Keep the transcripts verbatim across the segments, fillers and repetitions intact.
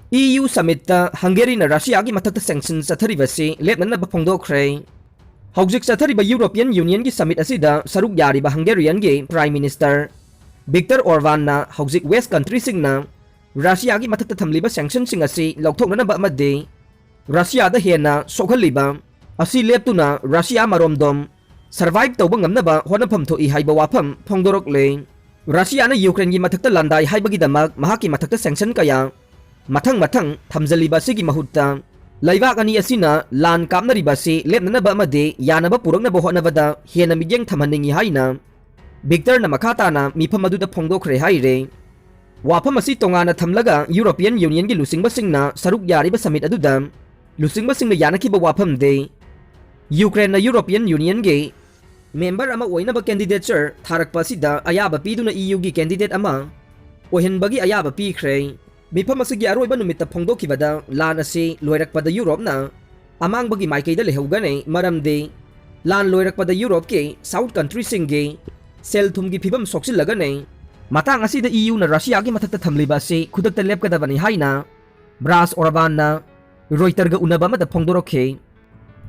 E U summitꯇ Hungaryꯅ Russiaꯒꯤ ꯃꯊꯛꯇ sanction ꯆꯠꯊꯔꯤꯕꯁꯤ ꯂꯦꯞꯅꯅꯕ ꯐꯣꯡꯗꯣꯛꯈ꯭ꯔꯦ꯫ ꯍꯧꯖꯤꯛ ꯆꯠꯊꯔꯤꯕ European Unionꯒꯤ summit ꯑꯁꯤꯗ ꯁꯔꯨꯛ ꯌꯥꯔꯤꯕ Hungarianꯒꯤ Prime Minister Viktor Orbanꯅ ꯍꯧꯖꯤꯛ West countryꯁꯤꯡꯅ Russiaꯒꯤ ꯃꯊꯛꯇ ꯊꯝꯂꯤꯕ sanctionꯁꯤꯡ ꯑꯁꯤ ꯂꯧꯊꯣꯛꯅꯅꯕ ꯑꯃꯗꯤ Russiaꯗ ꯍꯦꯟꯅ ꯁꯣꯛꯍꯜꯂꯤꯕ ꯑꯁꯤ ꯂꯦꯞꯇꯨꯅ Russia ꯃꯔꯣꯝꯗꯣꯝ survive ꯇꯧꯕ ꯉꯝꯅꯕ ꯍꯣꯠꯅꯐꯝ ꯊꯣꯛꯏ ꯍꯥꯏꯕ ꯋꯥꯐꯝ ꯐꯣꯡꯗꯣꯔꯛꯂꯦ꯫ Russiaꯅ Ukraineꯒꯤ ꯃꯊꯛꯇ ꯂꯥꯟꯗꯥꯏ ꯍꯥꯏꯕꯒꯤꯗꯃꯛ ꯃꯍꯥꯛꯀꯤ ꯃꯊꯛꯇ sanction ꯀꯌꯥ ꯃꯊꯪ ꯃꯊꯪ ꯊꯝꯖꯤꯜꯂꯤꯕ ꯑꯁꯤꯒꯤ ꯃꯍꯨꯠꯇ, ꯂꯩꯕꯥꯛ ꯑꯅꯤ ꯑꯁꯤꯅ ꯂꯥꯟ ꯀꯥꯞꯅꯔꯤꯕ ꯑꯁꯤ ꯂꯦꯞꯅꯅꯕ ꯑꯃꯗꯤ ꯌꯥꯅꯕ ꯄꯨꯔꯛꯅꯕ ꯍꯣꯠꯅꯕꯗ ꯍꯦꯟꯅ ꯃꯤꯠꯌꯦꯡ ꯊꯝꯍꯟꯅꯤꯡꯏ ꯍꯥꯏꯅ Viktorꯅ ꯃꯈꯥ ꯇꯥꯅ ꯃꯤꯐꯝ ꯑꯗꯨꯗ ꯐꯣꯡꯗꯣꯛꯈ꯭ꯔꯦ ꯍꯥꯏꯔꯦ꯫ ꯋꯥꯐꯝ ꯑꯁꯤ ꯇꯣꯉꯥꯟꯅ ꯊꯝꯂꯒ European Unionꯒꯤ ꯂꯨꯆꯤꯡꯕꯁꯤꯡꯅ ꯁꯔꯨꯛ ꯌꯥꯔꯤꯕ summit ꯑꯗꯨꯗ ꯂꯨꯆꯤꯡꯕꯁꯤꯡꯅ ꯌꯥꯅꯈꯤꯕ ꯋꯥꯐꯝꯗꯤ Ukraineꯅ European Unionꯒꯤ member ꯑꯃ ꯑꯣꯏꯅꯕ candidature ꯊꯥꯔꯛꯄ ꯑꯁꯤꯗ ꯑꯌꯥꯕ ꯄꯤꯗꯨꯅ E Uꯒꯤ candidate ꯑꯃ ꯑꯣꯏꯍꯟꯕꯒꯤ ꯑꯌꯥꯕ ꯄꯤꯈ꯭ꯔꯦ꯫ ꯃꯤꯐꯝ ꯑꯁꯤꯒꯤ ꯑꯔꯣꯏꯕ ꯅꯨꯃꯤꯠꯇ ꯐꯣꯡꯗꯣꯛꯈꯤꯕꯗ ꯂꯥꯟ ꯑꯁꯤ ꯂꯣꯏꯔꯛꯄꯗ Europeꯅ ꯑꯃꯥꯡꯕꯒꯤ ꯃꯥꯏꯀꯩꯗ ꯂꯩꯍꯧꯒꯅꯤ, ꯃꯔꯝꯗꯤ ꯂꯥꯟ ꯂꯣꯏꯔꯛꯄꯗ Europeꯀꯤ South countryꯁꯤꯡꯒꯤ ꯁꯦꯜ ꯊꯨꯝꯒꯤ ꯐꯤꯕꯝ ꯁꯣꯛꯆꯤꯜꯂꯒꯅꯤ꯫ ꯃꯇꯥꯡ ꯑꯁꯤꯗ E Uꯅ Russiaꯒꯤ ꯃꯊꯛꯇ ꯊꯝꯂꯤꯕ ꯑꯁꯤ ꯈꯨꯗꯛꯇ ꯂꯦꯞꯀꯗꯕꯅꯤ ꯍꯥꯏꯅ ꯕ꯭ꯔꯥꯁ ꯑꯣꯔꯕꯥꯟꯅ Reutersꯒ ꯎꯅꯕ ꯑꯃꯗ ꯐꯣꯡꯗꯣꯔꯛꯈꯤ꯫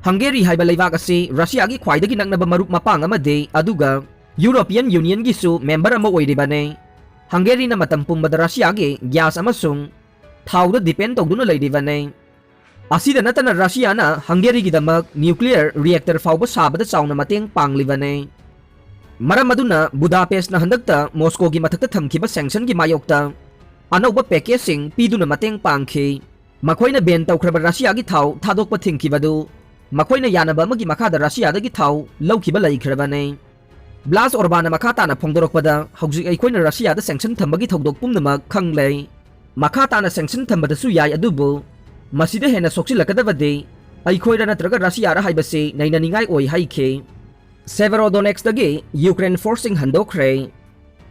Hungary ꯍꯥꯏꯕ ꯂꯩꯕꯥꯛ ꯑꯁꯤ Russiaꯒꯤ ꯈ꯭ꯋꯥꯏꯗꯒꯤ ꯅꯛꯅꯕ ꯃꯔꯨꯞ ꯃꯄꯥꯡ ꯑꯃꯗꯤ ꯑꯗꯨꯒ European Unionꯒꯤꯁꯨ member ꯑꯃ ꯑꯣꯏꯔꯤꯕꯅꯤ꯫ Hungaryꯅ ꯃꯇꯝ ꯄꯨꯝꯕꯗ Russiaꯒꯤ gas ꯑꯃꯁꯨꯡ ꯊꯥꯎꯗ depend ꯇꯧꯗꯨꯅ ꯂꯩꯔꯤꯕꯅꯤ꯫ ꯑꯁꯤꯗ ꯅꯠꯇꯅ Russiaꯅ Hungaryꯒꯤꯗꯃꯛ nuclear reactor ꯐꯥꯎꯕ ꯁꯥꯕꯗ ꯆꯥꯎꯅ ꯃꯇꯦꯡ ꯄꯥꯡꯂꯤꯕꯅꯤ꯫ ꯃꯔꯝ ꯑꯗꯨꯅ Budapestꯅ ꯍꯟꯗꯛꯇ Moscowꯒꯤ ꯃꯊꯛꯇ ꯊꯝꯈꯤꯕ sanctionꯒꯤ ꯃꯥꯌꯣꯛꯇ ꯑꯅꯧꯕ packageꯁꯤꯡ ꯄꯤꯗꯨꯅ ꯃꯇꯦꯡ ꯄꯥꯡꯈꯤ꯫ ꯃꯈꯣꯏꯅ ban ꯇꯧꯈ꯭ꯔꯕ Russiaꯒꯤ ꯊꯥꯎ ꯊꯥꯗꯣꯛꯄ ꯊꯤꯡꯈꯤꯕꯗꯨ ꯃꯈꯣꯏꯅ ꯌꯥꯅꯕ ꯑꯃꯒꯤ ꯃꯈꯥꯗ Russiaꯗꯒꯤ ꯊꯥꯎ ꯂꯧꯈꯤꯕ ꯂꯩꯈ꯭ꯔꯕꯅꯤ꯫ ꯕ꯭ꯔꯥꯁ ꯑꯣꯔꯕꯥꯟꯅ ꯃꯈꯥ ꯇꯥꯅ ꯐꯣꯡꯗꯣꯔꯛꯄꯗ, ꯍꯧꯖꯤꯛ ꯑꯩꯈꯣꯏꯅ Russiaꯗ sanction ꯊꯝꯕꯒꯤ ꯊꯧꯗꯣꯛ ꯄꯨꯝꯅꯃꯛ ꯈꯪꯂꯦ꯫ ꯃꯈꯥ ꯇꯥꯅ sanction ꯊꯝꯕꯗꯁꯨ ꯌꯥꯏ, ꯑꯗꯨꯕꯨ ꯃꯁꯤꯗ ꯍꯦꯟꯅ ꯁꯣꯛꯆꯤꯜꯂꯛꯀꯗꯕꯗꯤ ꯑꯩꯈꯣꯏꯔ ꯅꯠꯇ꯭ꯔꯒ Russiaꯔ ꯍꯥꯏꯕꯁꯤ ꯅꯩꯅꯅꯤꯡꯉꯥꯏ ꯑꯣꯏ ꯍꯥꯏꯈꯤ꯫ Severodonetskꯇꯒꯤ Ukraine forceꯁꯤꯡ ꯍꯟꯗꯣꯛꯈ꯭ꯔꯦ꯫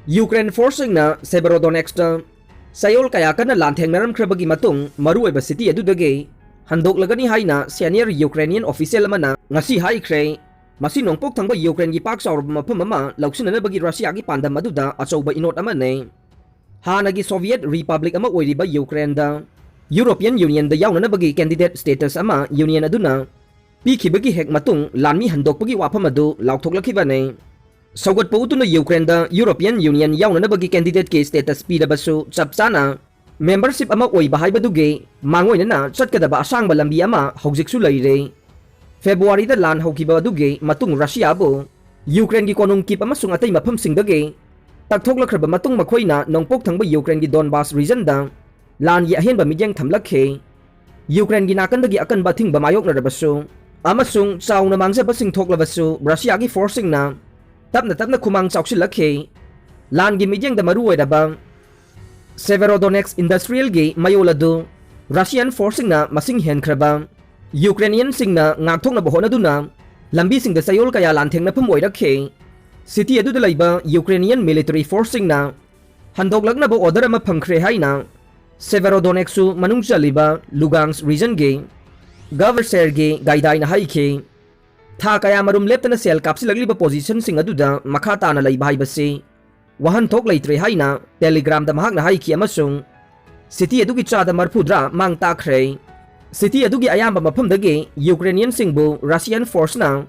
Ukraine forceꯁꯤꯡꯅ Severodonetskꯇ ꯆꯌꯣꯜ ꯀꯌꯥ ꯀꯟꯅ ꯂꯥꯟꯊꯦꯡꯅꯔꯝꯈ꯭ꯔꯕꯒꯤ ꯃꯇꯨꯡ ꯃꯔꯨꯑꯣꯏꯕ city ꯑꯗꯨꯗꯒꯤ ꯍꯟꯗꯣꯛꯂꯒꯅꯤ ꯍꯥꯏꯅ senior Ukrainian official ꯑꯃꯅ ꯉꯁꯤ ꯍꯥꯏꯈ꯭ꯔꯦ꯫ ꯃꯁꯤ ꯅꯣꯡꯄꯣꯛ ꯊꯪꯕ Ukraineꯒꯤ ꯄꯥꯛ ꯆꯥꯎꯔꯕ ꯃꯐꯝ ꯑꯃ ꯂꯧꯁꯤꯟꯅꯅꯕꯒꯤ Russiaꯒꯤ ꯄꯥꯟꯗꯝ ꯑꯗꯨꯗ ꯑꯆꯧꯕ ꯏꯅꯣꯠ ꯑꯃꯅꯤ꯫ ꯍꯥꯟꯅꯒꯤ Soviet Republic ꯑꯃ ꯑꯣꯏꯔꯤꯕ Ukraineꯗ European Unionꯗ ꯌꯥꯎꯅꯅꯕꯒꯤ candidate status ꯑꯃ Union ꯑꯗꯨꯅ ꯄꯤꯈꯤꯕꯒꯤ ꯍꯦꯛ ꯃꯇꯨꯡ ꯂꯥꯟꯃꯤ ꯍꯟꯗꯣꯛꯄꯒꯤ ꯋꯥꯐꯝ ꯑꯗꯨ ꯂꯥꯎꯊꯣꯛꯂꯛꯈꯤꯕꯅꯤ꯫ ꯁꯧꯒꯠꯄ ꯎꯠꯇꯨꯅ ꯌꯨꯀ꯭ꯔꯦꯟꯗ European Union ꯌꯥꯎꯅꯅꯕꯒꯤ candidateꯀꯤ status ꯄꯤꯔꯕꯁꯨ ꯆꯞ ꯆꯥꯅ membership ꯑꯃ ꯑꯣꯏꯕ ꯍꯥꯏꯕꯗꯨꯒꯤ ꯃꯥꯡꯑꯣꯏꯅꯅ ꯆꯠꯀꯗꯕ ꯑꯁꯥꯡꯕ ꯂꯝꯕꯤ ꯑꯃ ꯍꯧꯖꯤꯛꯁꯨ ꯂꯩꯔꯤ꯫ ꯐꯦꯕ꯭ꯔꯨꯋꯥꯔꯤꯗ ꯂꯥꯟ ꯍꯧꯈꯤꯕ ꯑꯗꯨꯒꯤ ꯃꯇꯨꯡ ꯔꯁꯤꯌꯥꯕꯨ ꯌꯨꯀ꯭ꯔꯦꯟꯒꯤ ꯀꯣꯅꯨꯡ ꯀꯤꯞ ꯑꯃꯁꯨꯡ ꯑꯇꯩ ꯃꯐꯝꯁꯤꯡꯗꯒꯤ ꯇꯛꯊꯣꯛꯂꯛꯈ꯭ꯔꯕ ꯃꯇꯨꯡ ꯃꯈꯣꯏꯅ ꯅꯣꯡꯄꯣꯛ ꯊꯪꯕ ꯌꯨꯀ꯭ꯔꯦꯟꯒꯤ ꯗꯣꯟꯕꯥꯁ regionꯗ ꯂꯥꯟꯒꯤ ꯑꯍꯦꯟꯕ ꯃꯤꯠꯌꯦꯡ ꯊꯝꯂꯛꯈꯤ꯫ ꯌꯨꯀ꯭ꯔꯦꯟꯒꯤ ꯅꯥꯀꯟꯗꯒꯤ ꯑꯀꯟꯕ ꯑꯊꯤꯡꯕ ꯃꯥꯌꯣꯛꯅꯔꯕꯁꯨ ꯑꯃꯁꯨꯡ ꯆꯥꯎꯅ ꯃꯥꯡꯖꯕꯁꯤꯡ ꯊꯣꯛꯂꯕꯁꯨ ꯔꯁꯤꯌꯥꯒꯤ forceꯁꯤꯡꯅ ꯇꯞꯅ ꯇꯞꯅ ꯈꯨꯃꯥꯡ ꯆꯥꯎꯁꯤꯜꯂꯛꯈꯤ꯫ ꯂꯥꯟꯒꯤ ꯃꯤꯠꯌꯦꯡꯗ ꯃꯔꯨ ꯑꯣꯏꯔꯕ Severodonetsk industrialꯒꯤ ꯃꯌꯣꯜ ꯑꯗꯨ Russian forceꯁꯤꯡꯅ ꯃꯁꯤꯡ ꯍꯦꯟꯈ꯭ꯔꯕ Ukrainianꯁꯤꯡꯅ ꯉꯥꯛꯊꯣꯛꯅꯕ ꯍꯣꯠꯅꯗꯨꯅ ꯂꯝꯕꯤꯁꯤꯡꯗ ꯆꯌꯣꯜ ꯀꯌꯥ ꯂꯥꯟꯊꯦꯡꯅꯐꯝ ꯑꯣꯏꯔꯛꯈꯤ꯫ City ꯑꯗꯨꯗ ꯂꯩꯕ Ukrainian military forceꯁꯤꯡꯅ ꯍꯟꯗꯣꯛꯂꯛꯅꯕ order ꯑꯃ ꯐꯪꯈ꯭ꯔꯦ ꯍꯥꯏꯅ Severodonetskꯁꯨ ꯃꯅꯨꯡ ꯆꯜꯂꯤꯕ Lugansk regionꯒꯤ Governor Sergei Gaidaiꯅ ꯍꯥꯏꯈꯤ꯫ ꯊꯥ ꯀꯌꯥ ꯃꯔꯨꯝ ꯂꯦꯞꯇꯅ ꯁꯦꯜ ꯀꯥꯞꯁꯤꯜꯂꯛꯂꯤꯕ positionꯁꯤꯡ ꯑꯗꯨꯗ ꯃꯈꯥ ꯇꯥꯅ ꯂꯩꯕ ꯍꯥꯏꯕꯁꯤ ꯋꯥꯍꯟꯊꯣꯛ ꯂꯩꯇ꯭ꯔꯦ ꯍꯥꯏꯅ Telegramꯗ ꯃꯍꯥꯛꯅ ꯍꯥꯏꯈꯤ ꯑꯃꯁꯨꯡ city ꯑꯗꯨꯒꯤ ꯆꯥꯗ ꯃꯔꯐꯨꯗ꯭ꯔꯥ ꯃꯥꯡ ꯇꯥꯛꯈ꯭ꯔꯦ꯫ City ꯑꯗꯨꯒꯤ ꯑꯌꯥꯝꯕ ꯃꯐꯝꯗꯒꯤ Ukrainianꯁꯤꯡꯕꯨ Russian forceꯅ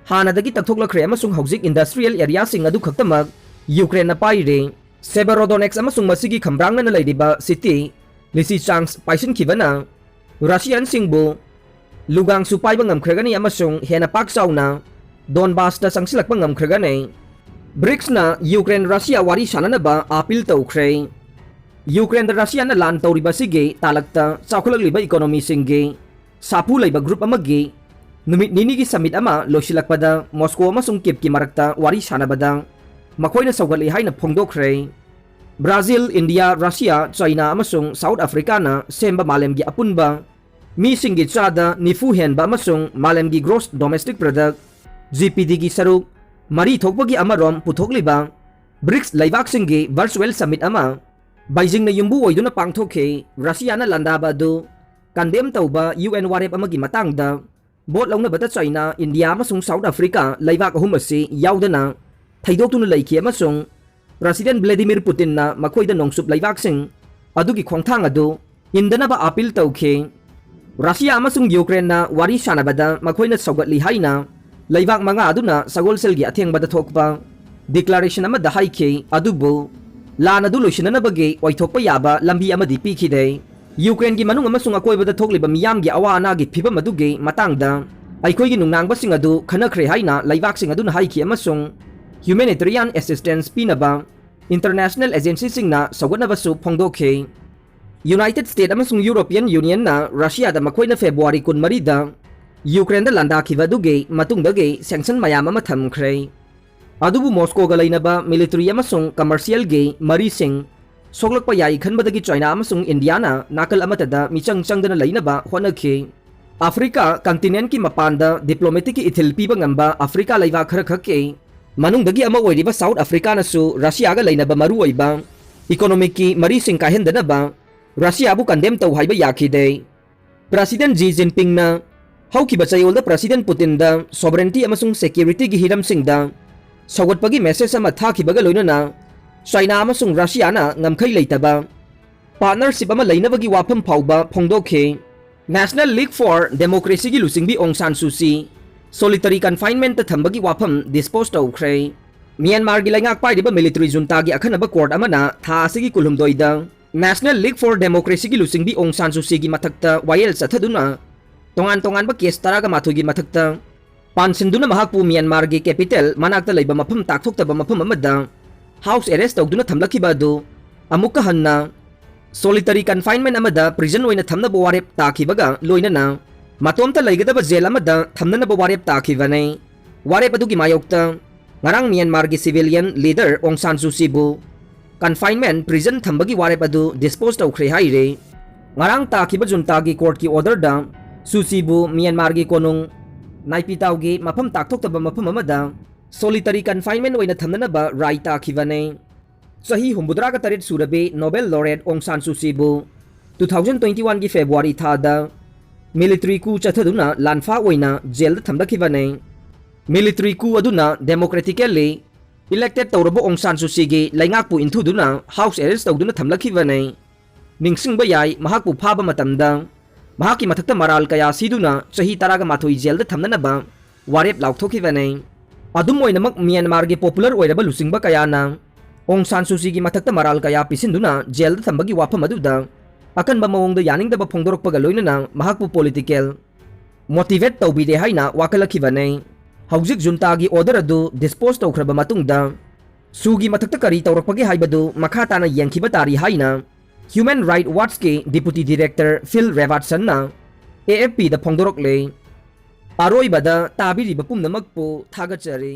ꯍꯥꯟꯅꯗꯒꯤ ꯇꯛꯊꯣꯛꯂꯛꯈ꯭ꯔꯦ ꯑꯃꯁꯨꯡ ꯍꯧꯖꯤꯛ industrial areaꯁꯤꯡ ꯑꯗꯨ ꯈꯛꯇꯃꯛ Ukraineꯅ ꯄꯥꯏꯔꯤ꯫ Severodonetsk ꯑꯃꯁꯨꯡ ꯃꯁꯤꯒꯤ ꯈꯝꯕ꯭ꯔꯥꯡꯅꯅ ꯂꯩꯔꯤꯕ city Lysychansk ꯄꯥꯏꯁꯤꯟꯈꯤꯕꯅ Russianꯁꯤꯡꯕꯨ Luganskꯁꯨ ꯄꯥꯏꯕ ꯉꯝꯈ꯭ꯔꯒꯅꯤ ꯑꯃꯁꯨꯡ ꯍꯦꯟꯅ ꯄꯥꯛ ꯆꯥꯎꯅ Donbasꯇ ꯆꯪꯁꯤꯜꯂꯛꯄ ꯉꯝꯈ꯭ꯔꯒꯅꯤ꯫ BRICSꯅ Ukraine Russia ꯋꯥꯔꯤ ꯁꯥꯟꯅꯅꯕ appeal ꯇꯧꯈ꯭ꯔꯦ꯫ Ukraineꯗ Russiaꯅ ꯂꯥꯟ ꯇꯧꯔꯤꯕ ꯑꯁꯤꯒꯤ ꯇꯥꯂꯛꯇ ꯆꯥꯎꯈꯠꯂꯛꯂꯤꯕ economyꯁꯤꯡꯒꯤ ꯁꯥꯐꯨ ꯂꯩꯕ group ꯑꯃꯒꯤ ꯅꯨꯃꯤꯠ ꯅꯤꯅꯤꯒꯤ summit ꯑꯃ ꯂꯣꯏꯁꯤꯜꯂꯛꯄꯗ Moscow ꯑꯃꯁꯨꯡ Kievꯀꯤ ꯃꯔꯛꯇ ꯋꯥꯔꯤ ꯁꯥꯟꯅꯕꯗ ꯃꯈꯣꯏꯅ ꯁꯧꯒꯠꯂꯤ ꯍꯥꯏꯅ ꯐꯣꯡꯗꯣꯛꯈ꯭ꯔꯦ꯫ Brazil, India, Russia, China ꯑꯃꯁꯨꯡ South Africaꯅ ꯁꯦꯝꯕ ꯃꯥꯂꯦꯝꯒꯤ ꯑꯄꯨꯟꯕ ꯃꯤꯁꯤꯡꯒꯤ ꯆꯥꯗ ꯅꯤꯐꯨ ꯍꯦꯟꯕ ꯑꯃꯁꯨꯡ ꯃꯥꯂꯦꯝꯒꯤ gross domestic product, GDPꯒꯤ ꯁꯔꯨꯛ ꯃꯔꯤ ꯊꯣꯛꯄꯒꯤ ꯑꯃꯔꯣꯝ ꯄꯨꯊꯣꯛꯂꯤꯕ BRICS ꯂꯩꯕꯥꯛꯁꯤꯡꯒꯤ virtual summit ꯑꯃ Beijingꯅ ꯌꯨꯝꯕꯨ ꯑꯣꯏꯗꯨꯅ ꯄꯥꯡꯊꯣꯛꯈꯤ꯫ Russiaꯅ ꯂꯥꯟꯗꯥꯕ ꯑꯗꯨ condemn ꯇꯧꯕ UN ꯋꯥꯔꯦꯞ ꯑꯃꯒꯤ ꯃꯇꯥꯡꯗ vote ꯂꯧꯅꯕꯗ China, India ꯑꯃꯁꯨꯡ South Africa ꯂꯩꯕꯥꯛ ꯑꯍꯨꯝ ꯑꯁꯤ ꯌꯥꯎꯗꯅ ꯊꯩꯗꯣꯛꯇꯨꯅ ꯂꯩꯈꯤ ꯑꯃꯁꯨꯡ President Vladimir Putinꯅ ꯃꯈꯣꯏꯗ ꯅꯣꯡꯆꯨꯞ ꯂꯩꯕꯥꯛꯁꯤꯡ ꯑꯗꯨꯒꯤ ꯈꯣꯡꯊꯥꯡ ꯑꯗꯨ ꯏꯟꯗꯅꯕ ꯑꯥꯄꯤꯜ ꯇꯧꯈꯤ꯫ ꯔꯁꯤꯌꯥ ꯑꯃꯁꯨꯡ ꯌꯨꯀ꯭ꯔꯦꯟꯅ ꯋꯥꯔꯤ ꯁꯥꯟꯅꯕꯗ ꯃꯈꯣꯏꯅ ꯁꯧꯒꯠꯂꯤ ꯍꯥꯏꯅ ꯂꯩꯕꯥꯛ ꯃꯉꯥ ꯑꯗꯨꯅ ꯁꯒꯣꯜꯁꯦꯜꯒꯤ ꯑꯊꯦꯡꯕꯗ ꯊꯣꯛꯄ ꯗꯤꯀ꯭ꯂꯥꯔꯦꯁꯟ ꯑꯃꯗ ꯍꯥꯏꯈꯤ, ꯑꯗꯨꯕꯨ ꯂꯥꯟ ꯑꯗꯨ ꯂꯣꯏꯁꯤꯟꯅꯅꯕꯒꯤ ꯑꯣꯏꯊꯣꯛꯄ ꯌꯥꯕ ꯂꯝꯕꯤ ꯑꯃꯗꯤ ꯄꯤꯈꯤꯗꯦ꯫ ꯌꯨꯀ꯭ꯔꯦꯟꯒꯤ ꯃꯅꯨꯡ ꯑꯃꯁꯨꯡ ꯑꯀꯣꯏꯕꯗ ꯊꯣꯛꯂꯤꯕ ꯃꯤꯌꯥꯝꯒꯤ ꯑꯋꯥ ꯑꯅꯥꯒꯤ ꯐꯤꯚꯝ ꯑꯗꯨꯒꯤ ꯃꯇꯥꯡꯗ ꯑꯩꯈꯣꯏꯒꯤ ꯅꯨꯡꯅꯥꯡꯕꯁꯤꯡ ꯑꯗꯨ ꯈꯟꯅꯈ꯭ꯔꯦ ꯍꯥꯏꯅ ꯂꯩꯕꯥꯛꯁꯤꯡ ꯑꯗꯨꯅ ꯍꯥꯏꯈꯤ ꯑꯃꯁꯨꯡ humanitarian assistance ꯄꯤꯅꯕ international agencyꯁꯤꯡꯅ ꯁꯧꯒꯠꯅꯕꯁꯨ ꯐꯣꯡꯗꯣꯛꯈꯤ꯫ United States ꯑꯃꯁꯨꯡ European Unionꯅ ꯔꯁꯤꯌꯥꯗ ꯃꯈꯣꯏꯅ ꯐꯦꯕ꯭ꯔꯨꯋꯥꯔꯤ ꯀꯨꯟꯃꯔꯤꯗ ꯌꯨꯀ꯭ꯔꯦꯟꯗ ꯂꯥꯟꯗꯥꯈꯤꯕ ꯑꯗꯨꯒꯤ ꯃꯇꯨꯡꯗꯒꯤ sanction ꯃꯌꯥꯝ ꯑꯃ ꯊꯝꯈ꯭ꯔꯦ꯫ ꯑꯗꯨꯕꯨ ꯃꯣꯁꯀꯣꯒ ꯂꯩꯅꯕ military ꯑꯃꯁꯨꯡ commercialꯒꯤ ꯃꯔꯤꯁꯤꯡ ꯁꯣꯛꯂꯛꯄ ꯌꯥꯏ ꯈꯟꯕꯗꯒꯤ ꯆꯥꯏꯅꯥ ꯑꯃꯁꯨꯡ ꯏꯟꯗꯤꯌꯥꯅ ꯅꯥꯀꯜ ꯑꯃꯠꯇꯗ ꯃꯤꯆꯪ ꯆꯪꯗꯅ ꯂꯩꯅꯕ ꯍꯣꯠꯅꯈꯤ꯫ ꯑꯐ꯭ꯔꯤꯀꯥ continentꯀꯤ ꯃꯄꯥꯟꯗ diplomaticꯀꯤ ꯏꯊꯤꯜ ꯄꯤꯕ ꯉꯝꯕ ꯑꯐ꯭ꯔꯤꯀꯥ ꯂꯩꯕꯥꯛ ꯈꯔꯈꯛꯀꯤ ꯃꯅꯨꯡꯗꯒꯤ ꯑꯃ ꯑꯣꯏꯔꯤꯕ South Africaꯅꯁꯨ ꯔꯁꯤꯌꯥꯒ ꯂꯩꯅꯕ ꯃꯔꯨꯑꯣꯏꯕ economicꯀꯤ ꯃꯔꯤꯁꯤꯡ ꯀꯥꯏꯍꯟꯗꯅꯕ ꯔꯁꯤꯌꯥꯕꯨ condemn ꯇꯧ ꯍꯥꯏꯕ ꯌꯥꯈꯤꯗꯦ꯫ President Xi Jinpingꯅ ꯍꯧꯈꯤꯕ ꯆꯌꯣꯜꯗ President Putinꯗ sovereignty ꯑꯃꯁꯨꯡ securityꯒꯤ ꯍꯤꯔꯝꯁꯤꯡꯗ ꯁꯧꯒꯠꯄꯒꯤ message ꯑꯃ ꯊꯥꯈꯤꯕꯒ ꯂꯣꯏꯅꯅ ꯆꯥꯏꯅꯥ ꯑꯃꯁꯨꯡ ꯔꯁꯤꯌꯥꯅ ꯉꯝꯈꯩ ꯂꯩꯇꯕ partnership ꯑꯃ ꯂꯩꯅꯕꯒꯤ ꯋꯥꯐꯝ ꯐꯥꯎꯕ ꯐꯣꯡꯗꯣꯛꯈꯤ꯫ National League for Democracyꯒꯤ ꯂꯨꯆꯤꯡꯕꯤ ꯑꯣꯡ ꯁꯥꯟ ꯁꯨꯆꯤ solitary confinementꯇ ꯊꯝꯕꯒꯤ ꯋꯥꯐꯝ dispose ꯇꯧꯈ꯭ꯔꯦ꯫ ꯃ꯭ꯌꯥꯟꯃꯥꯔꯒꯤ ꯂꯩꯉꯥꯛ ꯄꯥꯏꯔꯤꯕ military juntaꯒꯤ ꯑꯈꯟꯅꯕ court ꯑꯃꯅ ꯊꯥ ꯑꯁꯤꯒꯤ ꯀꯨꯟꯍꯨꯝꯗꯣꯏꯗ National League for Democracyꯒꯤ ꯂꯨꯆꯤꯡꯕꯤ ꯑꯣꯡ ꯁꯥꯟ ꯁꯨꯆꯤꯒꯤ ꯃꯊꯛꯇ ꯋꯥꯌꯦꯜ ꯆꯠꯊꯗꯨꯅ ꯇꯣꯉꯥꯟ ꯇꯣꯉꯥꯟꯕ case ꯇꯔꯥꯒ ꯃꯥꯊꯣꯏꯒꯤ ꯃꯊꯛꯇ ꯄꯥꯟꯁꯤꯟꯗꯨꯅ ꯃꯍꯥꯛꯄꯨ ꯃ꯭ꯌꯥꯟꯃꯥꯔꯒꯤ capital ꯃꯅꯥꯛꯇ ꯂꯩꯕ ꯃꯐꯝ ꯇꯥꯛꯊꯣꯛꯇꯕ ꯃꯐꯝ ꯑꯃꯗ house arrest ꯇꯧꯗꯨꯅ ꯊꯝꯂꯛꯈꯤꯕ ꯑꯗꯨ ꯑꯃꯨꯛꯀ ꯍꯟꯅ solitary confinement ꯑꯃꯗ prison ꯑꯣꯏꯅ ꯊꯝꯅꯕ ꯋꯥꯔꯦꯞ ꯇꯥꯈꯤꯕꯒ ꯂꯣꯏꯅꯅ ꯃꯇꯣꯝꯇ ꯂꯩꯒꯗꯕ jail ꯑꯃꯗ ꯊꯝꯅꯅꯕ ꯋꯥꯔꯦꯞ ꯇꯥꯈꯤꯕꯅꯤ꯫ ꯋꯥꯔꯦꯞ ꯑꯗꯨꯒꯤ ꯃꯥꯌꯣꯛꯇ ꯉꯔꯥꯡ ꯃ꯭ꯌꯥꯟꯃꯥꯔꯒꯤ civilian leader ꯑꯣꯡ ꯁꯥꯟ ꯁꯨꯆꯤꯕꯨ confinement prison ꯊꯝꯕꯒꯤ ꯋꯥꯔꯦꯞ ꯑꯗꯨ dispose ꯇꯧꯈ꯭ꯔꯦ ꯍꯥꯏꯔꯦ꯫ ꯉꯔꯥꯡ ꯇꯥꯈꯤꯕ juntaꯒꯤ courtꯀꯤ orderꯗ ꯁꯨꯆꯤꯕꯨ ꯃ꯭ꯌꯥꯟꯃꯥꯔꯒꯤ ꯀꯣꯅꯨꯡ ꯅꯥꯏꯄꯤꯇꯥꯎꯒꯤ ꯃꯐꯝ ꯇꯥꯛꯊꯣꯛꯇꯕ ꯃꯐꯝ ꯑꯃꯗ solitary confinement ꯑꯣꯏꯅ ꯊꯝꯅꯅꯕ ꯔꯥꯏ ꯇꯥꯈꯤꯕꯅꯤ꯫ ꯆꯍꯤ ꯍꯨꯝꯐꯨꯇꯔꯥꯒ ꯇꯔꯦꯠ ꯁꯨꯔꯕꯤ Nobel laureate ꯑꯣꯡ ꯁꯥꯟ ꯁꯨꯆꯤꯕꯨ two thousand twenty oneꯒꯤ ꯐꯦꯕ꯭ꯔꯨꯋꯥꯔꯤ ꯊꯥꯗ military coup ꯆꯠꯊꯗꯨꯅ ꯂꯥꯟꯐꯥ ꯑꯣꯏꯅ jailꯗ ꯊꯝꯂꯛꯈꯤꯕꯅꯤ꯫ Military coup ꯑꯗꯨꯅ democratically elected ꯇꯧꯔꯕ ꯑꯣꯡ ꯁꯥꯟ ꯁꯨꯆꯤꯒꯤ ꯂꯩꯉꯥꯛꯄꯨ ꯏꯟꯊꯨꯗꯨꯅ house arrest ꯇꯧꯗꯨꯅ ꯊꯝꯂꯛꯈꯤꯕꯅꯤ꯫ ꯅꯤꯡꯁꯤꯡꯕ ꯌꯥꯏ, ꯃꯍꯥꯛꯄꯨ ꯐꯥꯕ ꯃꯇꯝꯗ ꯃꯍꯥꯛꯀꯤ ꯃꯊꯛꯇ ꯃꯔꯥꯜ ꯀꯌꯥ ꯁꯤꯗꯨꯅ ꯆꯍꯤ ꯇꯔꯥꯒ ꯃꯥꯊꯣꯏ ꯖꯦꯜꯗ ꯊꯝꯅꯅꯕ ꯋꯥꯔꯦꯞ ꯂꯥꯎꯊꯣꯛꯈꯤꯕꯅꯤ꯫ ꯑꯗꯨꯝ ꯑꯣꯏꯅꯃꯛ, ꯃ꯭ꯌꯥꯟꯃꯥꯔꯒꯤ ꯄꯣꯄꯨꯂꯔ ꯑꯣꯏꯔꯕ ꯂꯨꯆꯤꯡꯕ ꯀꯌꯥꯅ ꯑꯣꯡ ꯁꯥꯟ ꯁꯨꯆꯤꯒꯤ ꯃꯊꯛꯇ ꯃꯔꯥꯜ ꯀꯌꯥ ꯄꯤꯁꯤꯟꯗꯨꯅ ꯖꯦꯜꯗ ꯊꯝꯕꯒꯤ ꯋꯥꯐꯝ ꯑꯗꯨꯗ ꯑꯀꯟꯕ ꯃꯑꯣꯡꯗ ꯌꯥꯅꯤꯡꯗꯕ ꯐꯣꯡꯗꯣꯔꯛꯄꯒ ꯂꯣꯏꯅꯅ ꯃꯍꯥꯛꯄꯨ ꯄꯣꯂꯤꯇꯤꯀꯦꯜ ꯃꯣꯇꯤꯚꯦꯠ ꯇꯧꯕꯤꯔꯦ ꯍꯥꯏꯅ ꯋꯥꯀꯠꯂꯛꯈꯤꯕꯅꯤ꯫ ꯍꯧꯖꯤꯛ ꯖꯨꯟꯇꯥꯒꯤ ꯑꯣꯔꯗꯔ ꯑꯗꯨ ꯗꯤꯁꯄꯣꯖ ꯇꯧꯈ꯭ꯔꯕ ꯃꯇꯨꯡꯗ ꯁꯨꯒꯤ ꯃꯊꯛꯇ ꯀꯔꯤ ꯇꯧꯔꯛꯄꯒꯦ ꯍꯥꯏꯕꯗꯨ ꯃꯈꯥ ꯇꯥꯅ ꯌꯦꯡꯈꯤꯕ ꯇꯥꯔꯤ ꯍꯥꯏꯅ ꯍ꯭ꯌꯨꯃꯦꯟ ꯔꯥꯏꯠ ꯋꯥꯆꯀꯤ ꯗꯤꯄꯨꯇꯤ ꯗꯤꯔꯦꯛꯇꯔ ꯐꯤꯜ ꯔꯦꯕꯥꯔꯠꯁꯟꯅ ꯑꯦ ꯑꯦꯐ ꯄꯤꯗ ꯐꯣꯡꯗꯣꯔꯛꯂꯦ꯫ ꯑꯔꯣꯏꯕꯗ ꯇꯥꯕꯤꯔꯤꯕ ꯄꯨꯝꯅꯃꯛꯄꯨ ꯊꯥꯒꯠꯆꯔꯤ꯫